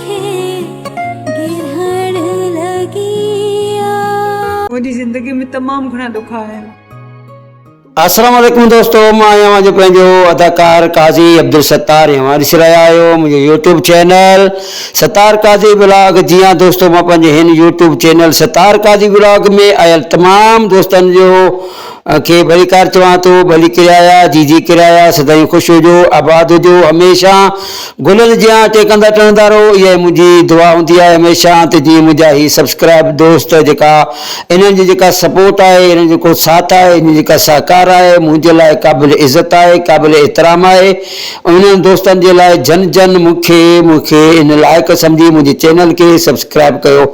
کي گرهڻ لڳي آ. منهنجي زندگي ۾ تمام گهڻا ڏک آيا. السلام عليڪم دوستو مان آهيان اوهان جو پنهنجو اداڪار قاضي عبدالستار ۽ اوهان ڏسي رهيا آهيو منهنجو YouTube channel Sattar Qazi vlog جي ها دوستو مان پنهنجي هن YouTube channel Sattar Qazi vlog ۾ آيل تمام دوستن جو کي ڀليڪار چوان ٿو ڀلي ڪرايا جي جي ڪرايا سدائين خوش هجو آباد هجو هميشه گلن جيان ٽيڪندا ٽڻندا رهو اها ئي منهنجي دعا هوندي آهي هميشه ته جيئن منهنجا هي سبسڪرائب دوست جيڪا انهن جي جيڪا سپورٽ آهي انهن جو جيڪو ساٿ آهي انهن جي جيڪا سهڪار آهي منهنجي لاء قابل عزت آهي قابل احترام آهي انهن دوستن جي لاء جن جن مون کي مون کي ان لائق سمجهي منهنجي چينل کي سبسڪرائب ڪيو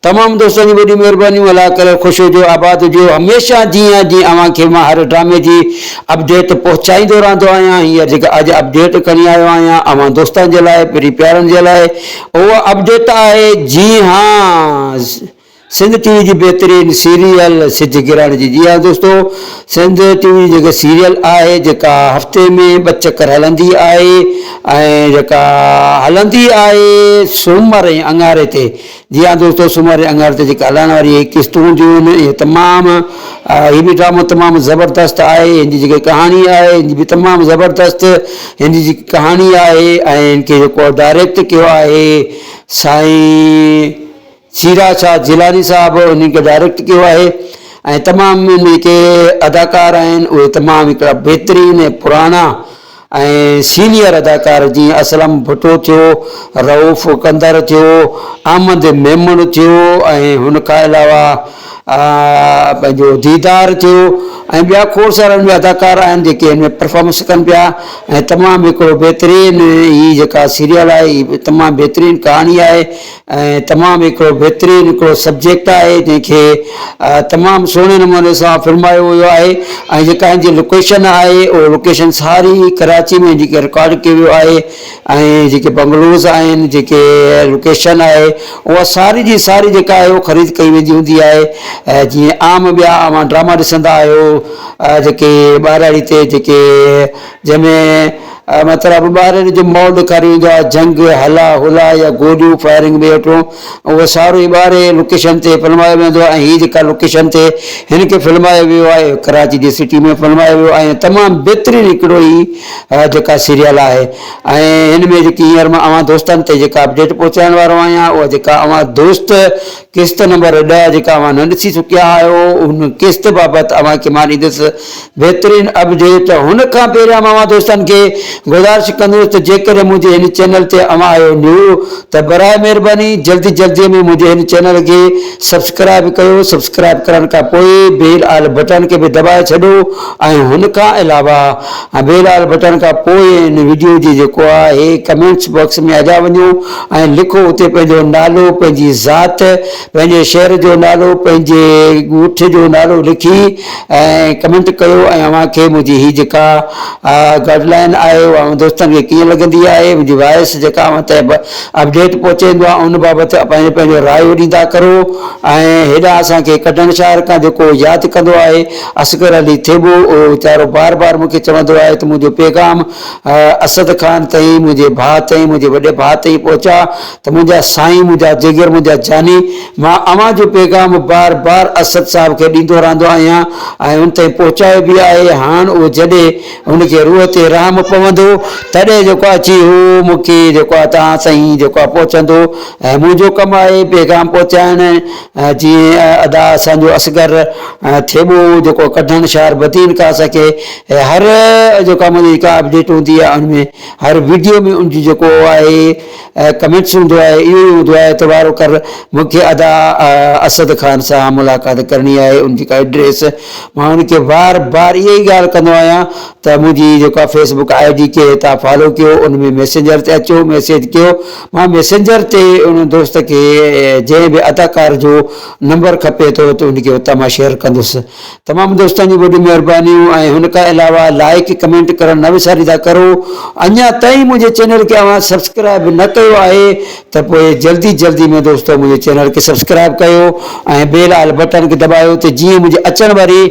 تمام دوستن جون وڏيون مهربانيون الله ڪري خوش هجو آباد هجو هميشه جيئن جيئن اوهان کي مان هر ڊرامي جي اپڊيٽ پهچائيندو رهندو آهيان هينئر جيڪا اڄ اپڊيٽ کڻي آيو آهيان اوهان دوستن جي لاء پرين پيارن جي لاء اها اپڊيٽ آهي جي ها سنڌ ٽي وي جي بهترين سيريل سج گرهڻ جي جي ها دوستو سنڌ ٽي وي جي جيڪا سيريل آهي جيڪا هفتي ۾ ٻه چڪر هلندي آهي ۽ جيڪا هلندي آهي سومر ۽ اڱاري تي جي ها دوستو سومر ۽ اڱاري تي جيڪا هلڻ واري هي قسطون هونديون آهن اهي تمام هي به ڊرامو تمام زبردست آهي هن جي جيڪا ڪهاڻي آهي هن جي به تمام زبردست هن جي جيڪي ڪهاڻي آهي ۽ هن کي جيڪو ڊائريڪٽ ڪيو آهي سائين سيرا شاهه جيلاني صاحب انهن کي ڊائريڪٽ ڪيو آهي ۽ تمام ان ۾ جيڪي اداڪار آهن اهي تمام هڪڙا بهترين ۽ پراڻا ۽ سينيئر اداڪار جيئن اسلم ڀٽو ٿيو، رئوف ڪنڌر ٿيو، احمد ميمڻ ٿيو ۽ هن کان علاوه پنهنجو ديدار ٿيو ۽ ٻيا کوڙ سارا ان ۾ اداڪار آهن جيڪي هن ۾ پرفارمنس ڪن پيا ۽ تمام هڪڙو بهترين هي جيڪا سيريل آهي هي تمام بهترين ڪهاڻي آهي ۽ تمام هڪڙو بهترين هڪڙو سبجيڪٽ آهي جنهن کي تمام سهڻي نموني سان فلمايو ويو آهي ۽ جيڪا هن جي لوڪيشن آهي اهو لوڪيشن ساري ڪراچي ۾ جيڪي رڪارڊ ڪيو ويو آهي ۽ جيڪي بنگلوز آهن جيڪي لوڪيشن آهي اها ساري جي ساري جيڪا آهي اهو خريد ڪئي ويندي هوندي آهي جيئن عام ٻيا اوهان ڊراما ڏسندا آهيو جيڪي ٻهراڙي تي جيڪي جنهن ۾ مطلب ٻارڙي جو ماحول ڏيکاريو ويندو آهي، جنگ، هلا هلا يا گوليون فائرنگ ۾ هيٺون اهو سارو ئي ٻاري لوڪيشن تي فلمايو ويندو آهي ۽ هي جيڪا لوڪيشن تي هن کي فلمايو ويو آهي اهو ڪراچي جي سٽي ۾ فلمايو ويو آهي ۽ تمام بهترين هڪڙو هي جيڪا سيريل آهي ۽ هن ۾ جيڪي هينئر مان اوهان دوستن تي جيڪا اپڊيٽ پهچائڻ وارو آهيان اها جيڪا اوهان دوست قسط نمبر ڏهه جيڪا اوهان نه ڏسي چڪيا آهيو ان قسط بابت اوهان کي مان ڏيندس بهترين اپڊيٽ هن کان پهريان مان اوهان دوستن کي گذارش ڪندس ته جيڪڏهن منهنجي هن چينل تي اوهان آهيو نيو ته براء مهرباني جلدي جلدي ۾ منهنجي هن چينل کي سبسڪرائب ڪيو سبسڪرائب ڪرڻ کان پوء بيل آل بٽڻ کي به دٻائي ڇڏو ۽ هن کان علاوه بيل آل بٽڻ کان پوء هن وڊيو جي جيڪو آهي ڪمينٽس باڪس ۾ هليا وڃو ۽ لکو اتي پنهنجو نالو پنهنجي ذات پنهنجي شهر جو نالو پنهنجي ڳوٺ جو نالو لکي ۽ ڪمينٽ ڪيو ۽ اوهان کي منهنجي هي جيڪا گائيڊ لائين آهي اها اوهان دوستن کي ڪيئن لڳندي آهي منهنجي وائس جيڪا اوهان تائين اپڊيٽ پهچائيندو آهيان ان بابت پنهنجو پنهنجو رايو ڏيندا ڪرو ۽ هيڏانهن اسان کي ڪڍڻ شهر کان جيڪو ياد ڪندو آهي اصغر علي ٿيٻو اهو ويچارو بار بار مون کي چوندو آهي ته منهنجو پيغام اسد خان تائين منهنجي ڀاء تائين منهنجي وڏي ڀاء تائين پهچاء ته منهنجا سائين منهنجا جگر منهنجا جاني مان اوهان جو پيغام بار بار اسد صاحب کي ڏيندو رهندو آهيان ۽ ان تائين پهچايو به آهي هاڻ اهو جڏهن هن کي روح تي رحم پوندو تڏهن جيڪو آهي اچي هو مون کي جيڪو آهي توهان تائين جيڪو آهي پهچندو ۽ منهنجو ڪم آهي پيغام پهچائڻ جيئن ادا اسان جو اصغر ٿيٻو جيڪو ڪڍڻ شهر بدين کان اسان کي هر جيڪا منهنجي جيڪا اپڊيٽ هوندي آهي ان ۾ هر وڊيو ۾ ان جي جيڪو آهي ڪمينٽس هوندو آهي اهو ئي هوندو آهي ته وارو ڪر مون کي ادا اسد خان سان ملاقات ڪرڻي آهي ان جي ڪا ايڊريس مان ان کي بار بار اها ئي ڳالهه ڪندو آهيان ته منهنجي جيڪا فيس بڪ I D کي تان فالو ڪيو ان ۾ ميسينجر تي اچو ميسيج ڪيو مان ميسينجر تي ان دوست کي جنهن به اداڪار جو نمبر کپي ٿو ته ان کي اتان مان شيئر ڪندس تمام دوستن جون وڏيون مهربانيون ۽ هن کان علاوه لائيڪ ڪمينٽ ڪرڻ نه وساريندا ڪرو اڃا تائين منهنجي چينل کي اوهان سبسڪرائب نه ڪيو آهي ته پوء جلدي جلدي ۾ دوستو منهنجي چينل کي سبسڪرائب ڪيو ۽ بيل آل بٽڻ کي دٻايو ته جيئن منهنجي اچڻ واري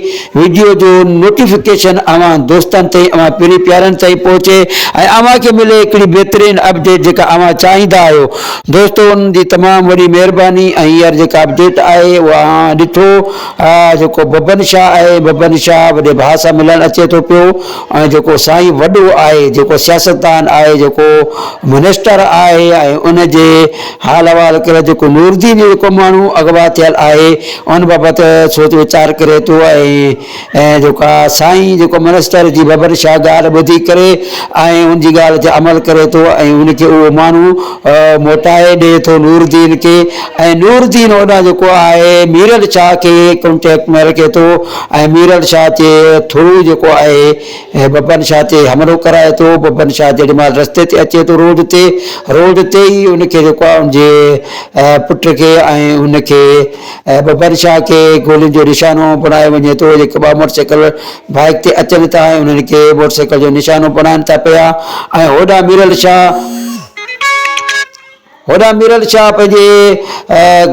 وڊيو جو نوٽيفڪيشن اوهان دوستن تائين اوهان پرين پيارن تائين پهچي. پهچي ۽ اوهان کي ملي هڪڙي بهترين اپڊيٽ جيڪا اوهان چاهيندا آهيو دوستو انهن جي تمام وڏي مهرباني ۽ هينئر جيڪا اپڊيٽ آهي اها اوهان ڏٺو جيڪو ببن شاهه آهي ببن شاهه وڏي ڀاء سان ملڻ اچي ٿو پيو ۽ جيڪو سائين وڏو آهي جيڪو سياستدان آهي جيڪو منسٽر آهي ۽ ان جي حال احوال ڪري جيڪو نورالدين جو جيڪو ماڻهو اغوا ٿيل آهي ان بابت سوچ ويچار ڪري ٿو ۽ جيڪو سائين جيڪو منسٽر جي ببر شاهه ڳالهه ٻڌي ڪري ۽ ان جي ڳالهه تي عمل ڪري ٿو ۽ ان کي اهو ماڻهو موٽائي ڏئي ٿو نورالدين کي ۽ نورالدين هوڏانهن جيڪو آهي ميرل شاهه کي ڪانٽيڪٽ ۾ رکي ٿو ۽ ميرل شاهه جي ٿرو جيڪو آهي ببن شاهه تي حملو ڪرائي ٿو ببن شاهه جيڏي مهل رستي تي اچي ٿو روڊ تي روڊ تي ئي ان کي جيڪو آهي ان جي پٽ کي ۽ ان کي ببن شاهه کي گولين جو نشانو بڻايو وڃي ٿو جيڪي ٻه موٽر سائيڪل بائيڪ تي اچن ٿا ۽ انهن کي موٽر سائيڪل جو نشانو بڻائن ٿا پيا ۽ هوڏانهن ميرل شاهه هوڏانهن ميرل شاهه پنهنجي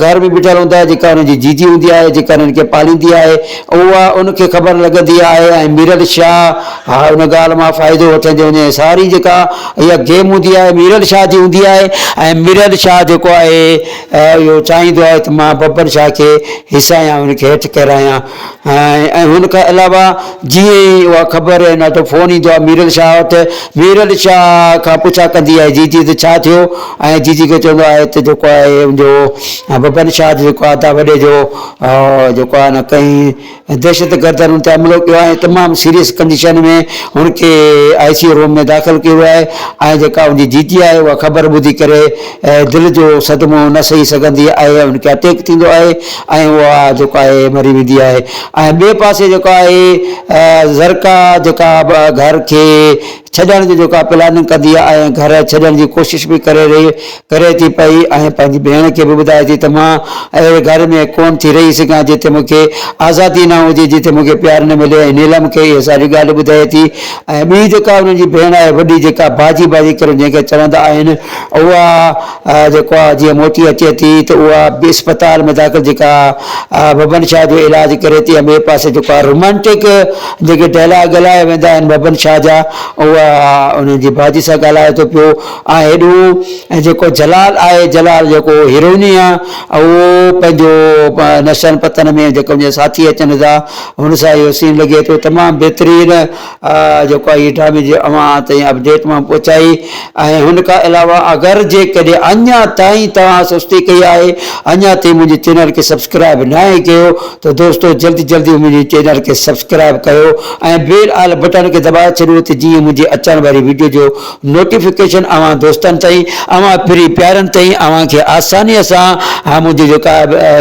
گهر ۾ بيٺل هوندو آهي جيڪا هن جي جيجي هوندي آهي جيڪا هنن کي پاليندي آهي اها ان کي خبر لڳندي آهي ۽ ميرل شاهه ان ڳالهه مان فائدو وٺندي وڃي ساري جيڪا اها گيم هوندي آهي ميرل شاهه جي هوندي آهي ۽ ميرل شاهه جيڪو آهي اهو چاهيندو آهي ته مان ببر شاهه کي هيسايان هن کي هيٺ ڪيرايان ۽ هن کان علاوه جيئن ئي اها خبر هن وٽ فون ايندو آهي ميرل شاهه وٽ ميرل شاهه کان پڇا ڪندي آهي جيجي ته ڇا ٿيو ۽ جيجي کي چوندو آهي ته جيڪو آهي ان جو ببن شاهه جو جيڪو آهي ادا وڏي جو جيڪو آهي نه ڪنهن دهشت گردن ان تي حملو ڪيو آهي ۽ تمام سيريس ڪنڊيشن ۾ هن کي آء سي يو روم ۾ داخل ڪيو ويو آهي ۽ جيڪا ان جي جيجي آهي اها خبر ٻڌي ڪري دل جو صدمو نه سهي سگهندي آهي ۽ ان کي اٽيڪ ٿيندو آهي ۽ اها جيڪو آهي مري ويندي آهي ۽ ٻئي پاسي جيڪو آهي زرقا جيڪا گهر کي ڇڏڻ جي جيڪا پلاننگ ڪندي آهي ۽ گهر ڇڏڻ جي ڪوشش به ڪري رهي ڪري ٿي پئي ۽ پنهنجي ڀيڻ کي به ٻڌائي ٿي ته مان اهڙي گهر ۾ ڪونه ٿي رهي سگهان جتي مون کي آزادي نه هجي جتي مون کي پيار نه ملي ۽ نيلم کي اهي ساريون ڳالهيون ٻڌائي ٿي ۽ ٻي جيڪا انهن جي ڀيڻ آهي وڏي جيڪا باجي باجي ڪري جنهن کي چوندا آهن اها جيڪو آهي جيئن موٽي اچي ٿي ته اها به اسپتال ۾ داخل جيڪا ببن شاهه جو علاج ڪري ٿي ۽ ٻئي پاسي جيڪو آهي رومانٽڪ جيڪي ڊائلاگ ڳالهايا ويندا آهن ببن شاهه جا اها انهن جي باجي سان ڳالهائي ٿو پيو ۽ هيڏو جيڪو جلال آهي جلال جيڪو هيروئني آهي اهو پنهنجو نشن پتن ۾ جيڪو ان جا ساٿي اچن ٿا هن سان اهو سين لڳي ٿو تمام بهترين جيڪو آهي هي ڊرامي جي اوهان تائين اپڊيٽ مان پهچائي ۽ هن کان علاوه اگر جيڪڏهن اڃا تائين توهان سستي ڪئي آهي اڃا تائين منهنجي چينل کي سبسڪرائب ناهي ڪيو ته دوستو جلدي جلدي منهنجي چينل کي سبسڪرائب ڪيو ۽ بيل آل بٽڻ کي دٻائي ڇڏيو ته جيئن منهنجي اچڻ واري ويڊيو جو نوٽيفڪيشن اوهان دوستن تائين اوهان پرين پيارن تائين اوهان کي آساني سان منهنجي جيڪا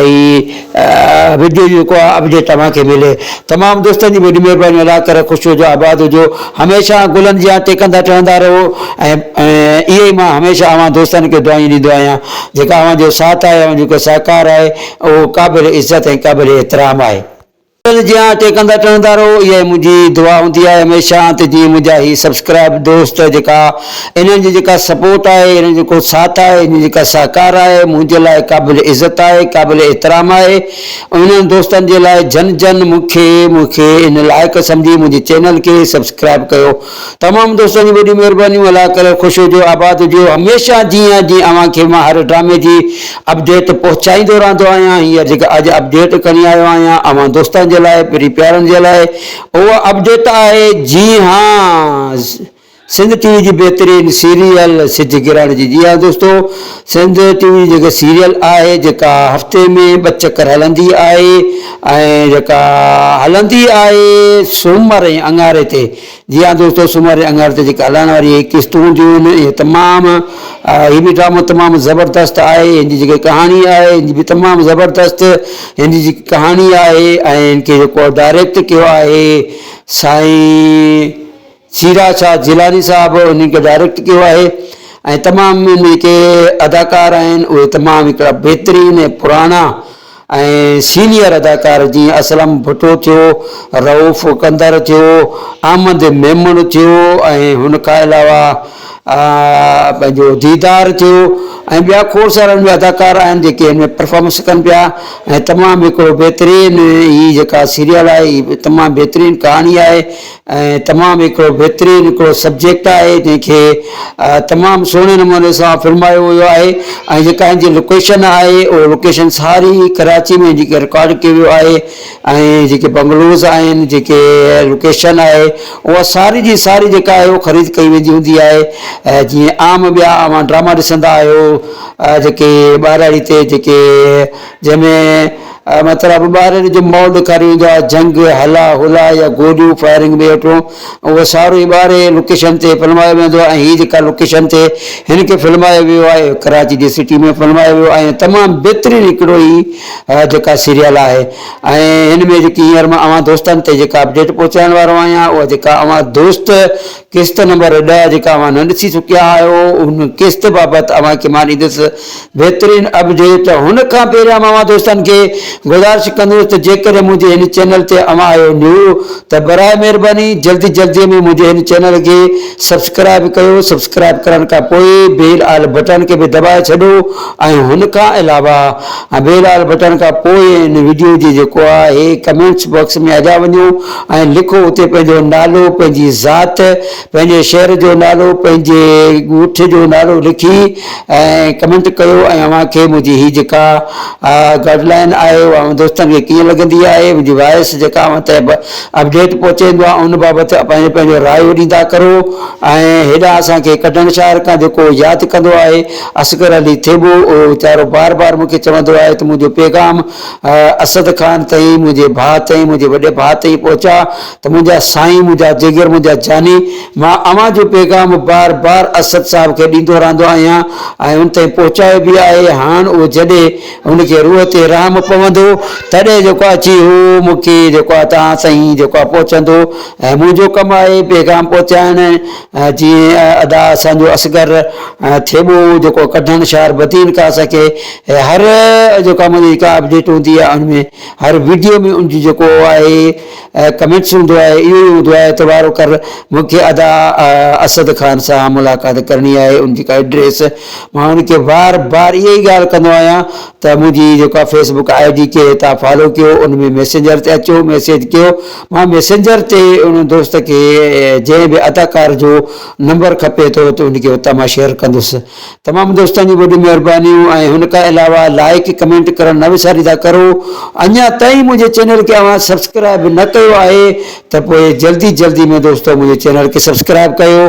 هي وڊيو جو جيڪو آ اپڊيٽ توهان کي ملي تمام دوستن جي وڏي مهرباني الله ڪري خوش هجو آباد هجو هميشه گلن جيان ٽيڪندا ٽهندا رهو ۽ اهي ئي مان هميشه اوهان دوستن کي دعائون ڏيندو آهيان جيڪا اوهان جو ساٿ آهي اوهان جو جيڪو سهڪار آهي اهو قابل عزت ۽ قابل احترام آهي. گلن جيان ٽيڪندا ٽهندا رهو اها ئي منهنجي دعا هوندي آهي هميشه ته جيئن منهنجا هي سبسڪرائب دوست جيڪا انهن جي جيڪا سپورٽ آهي، انهن جو جيڪو ساٿ آهي، انهن جي جيڪا سهڪار آهي، منهنجي لاء قابل عزت آهي، قابل احترام آهي. انهن دوستن جي لاء جن جن مون کي مون کي ان لائق سمجهي منهنجي چينل کي سبسڪرائب ڪيو. تمام دوستن جون وڏيون مهربانيون. الله ڪري خوش هجو آباد هجو هميشه جيئن جيئن اوهان کي مان هر ڊرامي جي اپڊيٽ پهچائيندو رهندو آهيان هينئر جيڪا اڄ اپڊيٽ کڻي آيو آهيان اوهان دوستن جي لاء پرين پيارن جي لاء اها اپڊيٽ آهي جي ها سنڌ ٽي وي جي بهترين سيريل سج گرهڻ جي جي ها دوستو سنڌ ٽي وي جي جيڪا سيريل آهي جيڪا هفتي ۾ ٻه چڪر هلندي آهي ۽ جيڪا هلندي آهي سومر ۽ اڱاري تي جي ها دوستو سومر ۽ اڱاري تي جيڪا هلڻ واري هي قسطون هونديون آهن اهي تمام هي به ڊرامو تمام زبردست آهي هن جي جيڪا ڪهاڻي آهي هن جي به تمام زبردست هن جي جيڪي ڪهاڻي آهي ۽ هن کي جيڪو ڊائريڪٽ ڪيو آهي سائين سيرا شاهه جيلاني صاحب انهن کي ڊائريڪٽ ڪيو آهي ۽ تمام ان ۾ جيڪي اداڪار آهن اهي تمام هڪڙا بهترين ۽ پراڻا ۽ سينيئر اداڪار جيئن اسلم ڀٽو ٿيو، رئوف ڪندر ٿيو، احمد ميمڻ ٿيو ۽ هن کان علاوه پنهنجو ديدار ٿيو ۽ ٻيا کوڙ سارا ان ۾ اداڪار آهن جيڪي ان ۾ پرفارمنس ڪن پيا ۽ تمام هڪڙو بهترين هي جيڪا سيريل آهي هي تمام بهترين ڪهاڻي آهي ۽ تمام هڪڙو بهترين هڪڙو سبجيڪٽ آهي جنهن کي تمام سهڻي نموني سان فلمايو ويو آهي ۽ جيڪا هن جي لوڪيشن آهي اهو لوڪيشن ساري ڪراچي ۾ جيڪي رڪارڊ ڪيو ويو آهي ۽ جيڪي بنگلوز آهن جيڪي لوڪيشن آهي اها ساري جي ساري جيڪا آهي اها خريد ڪئي ويندي هوندي آهي جيئن عام ٻيا اوهان ڊراما ڏسندا آهيو جيڪي ٻهراڙي تي جيڪي جنهن ۾ مطلب ٻهراڙي جو ماحول ڏيکاريو ويندو آهي جنگ هلا هلا يا گوليون فائرنگ ۾ ويٺو اهو سارو ئي ٻاهرين لوڪيشن تي فلمايو ويندو آهي ۽ هي جيڪا لوڪيشن تي هن کي فلمايو ويو آهي ڪراچي جي سٽي ۾ فلمايو ويو آهي ۽ تمام بهترين هڪڙو هي جيڪا سيريل آهي ۽ هن ۾ جيڪي هينئر مان اوهان دوستن تي جيڪا اپڊيٽ پهچائڻ وارو آهيان اها جيڪا اوهان دوست قسط نمبر ڏهه جيڪا اوهان نه ڏسي چڪيا آهيو ان قسط بابت اوهان کي مان ڏيندس بهترين اپڊيٽ هن کان پهريان مان اوهان دوستن کي گذارش ڪندس ته جيڪڏهن منهنجي هن چينل تي اوهان آهيو نيو ته براء مهرباني جلدي جلدي ۾ منهنجي هن چينل کي سبسڪرائب ڪيو سبسڪرائب ڪرڻ کان پوء بيل آل بٽڻ کي به دٻائي ڇڏو ۽ هن کان علاوه بيل آل بٽڻ کان پوء هن وڊيو جي جيڪو آهي ڪمينٽس باڪس ۾ هليا وڃو ۽ لکو اتي پنهنجو نالو پنهنجي ذات پنهنجي شهر جو نالو پنهنجي ڳوٺ جو نالو لکي ۽ ڪمينٽ ڪيو ۽ اوهان کي منهنجي هي جيڪا گائيڊ لائين آهي اها اوهان دوستن کي ڪيئن لڳندي آهي منهنجي وائس جيڪا اوهان تائين اپڊيٽ پهچائيندو آهي ان بابت پنهنجو پنهنجو رايو ڏيندا ڪرو ۽ هيڏانهن اسان کي ڪڍڻ شهر کان جيڪو ياد ڪندو آهي اصغر علي ٿيٻو اهو ويچارو بار بار مون کي چوندو آهي ته منهنجو پيغام اسد خان تائين منهنجي ڀاء تائين منهنجي وڏي ڀاء تائين پهچاء ته منهنجا سائين منهنجا جگر منهنجا جاني مان اوهان جو پيغام بار بار اسد صاحب کي ڏيندو رهندو آهيان ۽ ان تائين پهچايو به آهي هاڻ اهو جڏهن ان کي روح تي رحم پوندو تڏهن جيڪو اچي هو مون کي جيڪو آهي توهان سائين جيڪو آهي پهچندو ۽ منهنجو ڪم آهي پيغام پهچائڻ جيئن ادا اسان جو اصغر ٿيٻو جيڪو ڪڍڻ شهر بدين کان اسان کي هر جيڪا منهنجي جيڪا اپڊيٽ هوندي آهي ان ۾ هر وڊيو ۾ ان جو جيڪو آهي ڪمينٽس هوندو آهي اهو ئي هوندو آهي ته وارو ڪر مون کي ادا اسد خان سان ملاقات ڪرڻي آهي ان جي ڪا ايڊريس مان ان کي بار بار اها ئي ڳالهه ڪندو آهيان ته منهنجي جيڪا فيس بڪ I D کي تان فالو ڪيو ان ۾ ميسينجر تي اچو ميسيج ڪيو مان ميسينجر تي ان دوست کي جنهن به اداڪار جو نمبر کپي ٿو ته ان کي اتان مان شيئر ڪندس تمام دوستن جي وڏي مهربانيون ۽ هن کان علاوه لائيڪ ڪمينٽ ڪرڻ نه وساريندا ڪرو اڃا تائين منهنجي چينل کي اوهان سبسڪرائب نه ڪيو آهي ته پوء جلدي جلدي ۾ دوستو منهنجي چينل کي سبسڪرائب ڪيو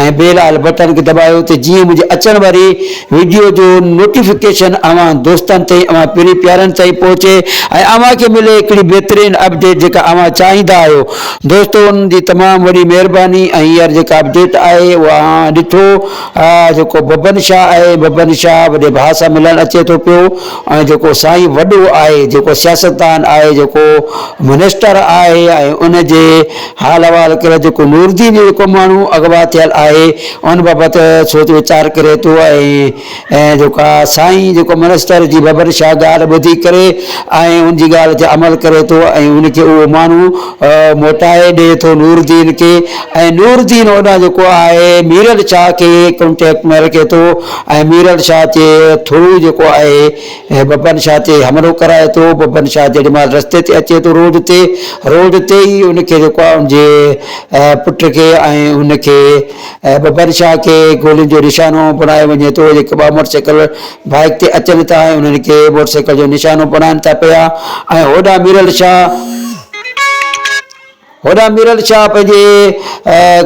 ۽ بيل آل بٽڻ کي دٻايو ته جيئن منهنجي اچڻ واري ويڊيو جو نوٽيفڪيشن اوهان دوستن تائين اوهان پرين پيارن تائين پهچي ۽ اوهان کي ملي هڪڙي بهترين اپڊيٽ جيڪا اوهان چاهيندا آهيو دوستو ان جي تمام وڏي مهرباني ۽ هينئر جيڪا اپڊيٽ آهي اها اوهان ڏٺو جيڪو ببن شاهه آهي، ببن شاهه وڏي ڀاء سان ملڻ اچي ٿو پيو ۽ جيڪو سائين وڏو آهي، جيڪو سياستدان آهي، جيڪو منسٽر آهي ۽ ان جي حال احوال ڪري جيڪو نورالدين جو جيڪو ماڻهو اغوا ٿيل آهي ان بابت سوچ ويچار ڪري ٿو ۽ جيڪا سائين جيڪو منسٽر جي ببن شاهه ڳالهه ٻڌي ڪري ۽ ان جي ڳالهه تي عمل ڪري ٿو ۽ ان کي اهو ماڻهو موٽائي ڏئي ٿو نورالدين کي ۽ نورالدين هوڏانهن جيڪو آهي ميرل شاهه کي ڪانٽيڪٽ ۾ رکي ٿو ۽ ميرل شاهه جي ٿرو جيڪو آهي ببن شاهه تي حملو ڪرائي ٿو ببن شاهه جيڏي مهل رستي تي اچي ٿو روڊ تي روڊ تي ئي ان کي جيڪو آهي ان جي پٽ کي ۽ ان کي ببن شاهه کي گولين جو نشانو بڻايو وڃي ٿو جيڪي ٻه موٽر سائيڪل بائيڪ تي اچن ٿا ۽ انهن کي موٽر سائيڪل جو نشانو بڻائن ٿا پيا ۽ هوڏانهن ميرل شاهه هوڏانهن ميرل شاهه پنهنجي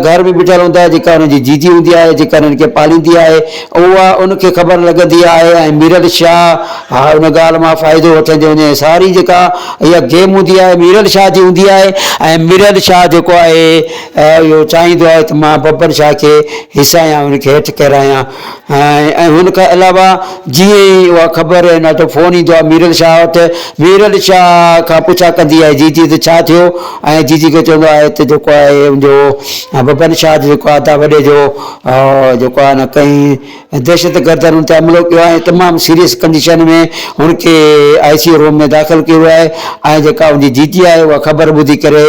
گهر ۾ بيٺل هوندو آهي جيڪا هن جي جيجي هوندي آهي جيڪا هنن کي پاليندي آهي اها ان کي خبر لڳندي آهي ۽ ميرل شاهه ان ڳالهه مان فائدو وٺندي وڃي ساري جيڪا اها گيم هوندي آهي ميرل شاهه جي هوندي آهي ۽ ميرل شاهه جيڪو آهي اهو چاهيندو آهي ته مان ببر شاهه کي هيسايان ان کي هيٺ ڪيرايان ۽ هن کان علاوه جيئن ئي اها خبر هن وٽ فون ايندو آهي ميرل شاهه وٽ، ميرل شاهه کان پڇا ڪندي آهي جيجي ته ڇا ٿيو ۽ جيجي کي چوندو آهي ته جيڪو آهي ان جو ببن شاهه جو جيڪو آهي ادا وڏي جو جيڪو آهي نه ڪنهن دهشت گردن ان تي حملو ڪيو آهي ۽ تمام سيريس ڪنڊيشن ۾ هن کي آء سي يو روم ۾ داخل ڪيو ويو آهي ۽ جيڪا ان جي جيجي آهي اها خبر ٻڌي ڪري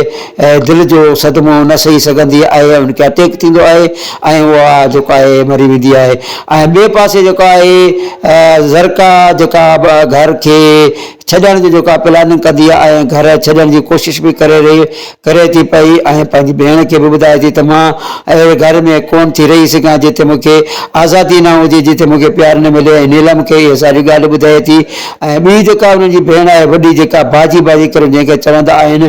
دل جو صدمو نه سهي سگهندي آهي ۽ ان کي اٽيڪ ٿيندو آهي ۽ اها جيڪو آهي مري ويندي آهي ۽ ٻئي پاسي جيڪو آهي زرقا جيڪا گهر کي ڇڏڻ جي جيڪا پلاننگ ڪندي آهي ۽ گهر ڇڏڻ جي ڪوشش به ڪري رهي ڪري ٿي پئي ۽ پنهنجي ڀيڻ کي به ٻڌائي ٿي ته مان اهڙي گهر ۾ ڪونه ٿي رهي سگهان جتي مون کي آزادي نه هجي جتي مون کي پيار نه ملي ۽ نيلم کي اها ساري ڳالهه ٻڌائي ٿي ۽ ٻي جيڪا انهن جي ڀيڻ آهي وڏي جيڪا باجي باجي ڪري جنهن کي چوندا آهن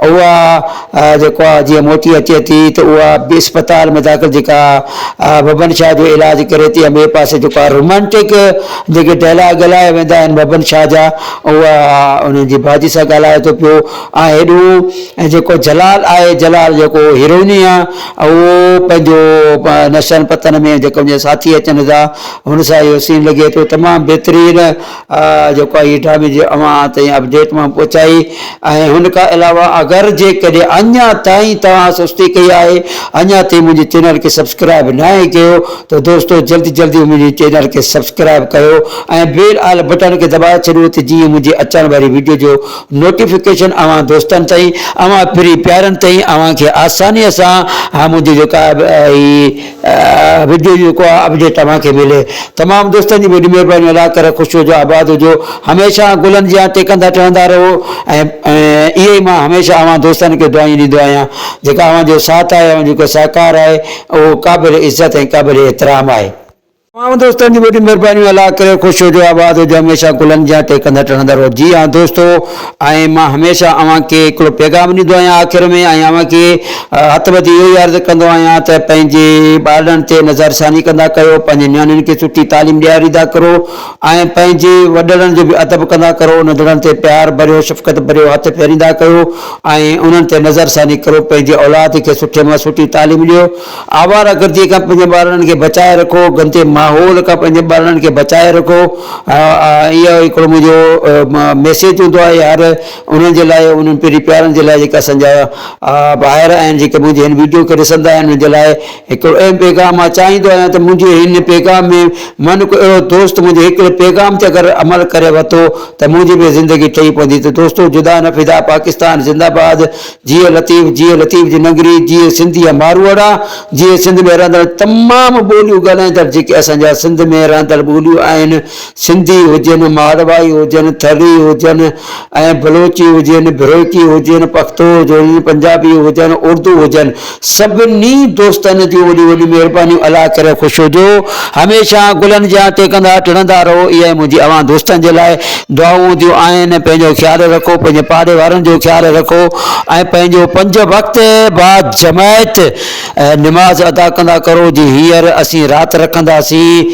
اها جيڪو آهي جيئن موٽي اچي ٿي ته اها به اسپتال ۾ داخل جيڪا ببن شاهه جو علاج ڪري ٿي ۽ ٻئي پاسي جيڪو آهي رومانٽڪ جيڪي ڊائلاگ ڳالهايا ويندا آهن ببن شاهه جا اها انهن جي باجي سان ڳالهائي ٿو پيو ۽ هيڏو ۽ جيڪو جلال آهي جلال جيڪو هيروئني آهي اهو پنهنجو نشن پتن ۾ جيڪو ان جا ساٿي اچن ٿا هن سان اهو سين لڳي ٿو تمام بهترين جيڪو آهي هي ڊرامي جي اوهان تائين اپڊيٽ مان پهچائي ۽ هن کان علاوه اگر جيڪڏهن اڃا تائين توهان سستي ڪئي آهي اڃا تائين منهنجي چينل کي سبسڪرائب ناهي ڪيو ته دوستو جلدي جلدي منهنجي چينل کي سبسڪرائب ڪيو ۽ بيل آل بٽڻ کي دٻائي ڇڏيو ته جيئن منهنجي اچڻ واري ويڊيو جو نوٽيفڪيشن اوهان دوستن تائين اوهان پرين پيارن تائين اوهان کي آساني سان منهنجي جيڪا هي وڊيو جيڪو آ اپڊيٽ اوهان کي ملي تمام دوستن جي وڏي مهرباني الله ڪري خوش هجو آباد هجو هميشه گلن جيان ٽيڪندا ٽهندا رهو ۽ اهي ئي مان هميشه اوهان دوستن کي دعائون ڏيندو آهيان جيڪا اوهان جو ساٿ آهي اوهان جو جيڪو سهڪار آهي اهو قابل عزت ۽ قابل احترام آهي. تمام دوستن جي وڏي مهرباني الله ڪري خوش هجو آباد هجو هميشه گلن جيان ٽيڪندا ٽهندا رهو جي ها دوستو ۽ مان هميشه اوهان کي هڪڙو پيغام ڏيندو آهيان آخر ۾ ۽ اوهان کي هٿ ٻڌي اهو ئي عرض ڪندو آهيان ته پنهنجي ٻارڙن تي نظر ثاني ڪندا ڪيو، پنهنجي نياڻين کي سٺي تعليم ڏياريندا ڪرو ۽ پنهنجي وڏڙن جو به ادب ڪندا ڪرو، ننڍڙن تي پيار ڀريو شفقت ڀريو هٿ ڦيريندا ڪيو ۽ انهن تي نظر ثاني ڪرو، پنهنجي اولاد کي سٺي مان سٺي تعليم ڏيو، آواره گرديء کان پنهنجي ٻارڙن کي بچائي رکو، گندي ماحول کان پنهنجي ٻارڙن کي بچائي رکو، اهو هڪڙو منهنجو ميسيج هوندو آهي هر انهن جي لاء انهن پرين پيارن جي لاء جيڪي اسان جا ڀائر آهن جيڪي منهنجي هن ويڊيو کي ڏسندا آهن انهن جي لاء هڪڙو اهم پيغام مان چاهيندو آهيان ته منهنجي هن پيغام ۾ من ڪو اهڙو دوست منهنجي هڪڙي پيغام تي اگر عمل ڪري ورتو ته منهنجي به زندگي ٺهي پوندي ته دوستو جدا نه فدا پاڪستان زنده باد جيئي لطيف جيئي لطيف جي ننگري جيئي سنڌي جا ماروئڙا جيئي سنڌ ۾ رهندڙ تمام ٻوليون ڳالهائيندڙ جيڪي اسان جا سنڌ ۾ رهندڙ ٻوليون آهن سنڌي هجن، ماڙوائي هجن، ٿري هجن ۽ بلوچي هجن، بروهڪي هجن، پختو هجن، پنجابي هجن، اردو هجن سڀني دوستن جون وڏيون وڏيون مهربانيون الله ڪري خوش هجو هميشه گلن جيان ٽهڪندا ٽڙندا رهو اها ئي منهنجي اوهان دوستن جي لاء دعائون هونديون آهن پنهنجو خيال رکو پنهنجي پاڙي وارن جو خيال رکو ۽ پنهنجو پنج وقت باجماعت نماز ادا ڪندا ڪرو جي هينئر اسين رات رکنداسين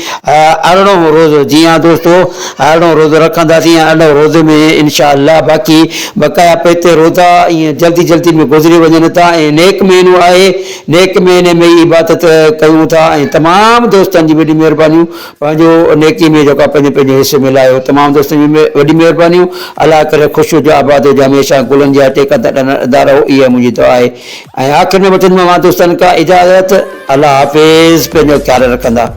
ارڙهون روزو جي ها دوستو ارڙهون روزو رکنداسين ۽ ارڙهون روزي ۾ انشاء الله باقي بقايا پئتي روزا ائين جلدي جلدي ۾ گذري وڃن ٿا ۽ نيڪ مهينو آهي نيڪ مهيني ۾ ئي عبادت ڪيون ٿا ۽ تمام دوستن جي وڏي مهربانيون پنهنجو نيڪي ۾ جيڪو پنهنجو پنهنجو حصو ملايو تمام دوستن جون وڏي مهربانيون الله ڪري خوش هجو آباد هجو هميشه گلن جي اٽي ڪندا ڏندا رهو اها منهنجي دعا آهي ۽ آخر ۾ وٺندم اوهان دوستن کان اجازت الله حافظ پنهنجو خيال رکندا.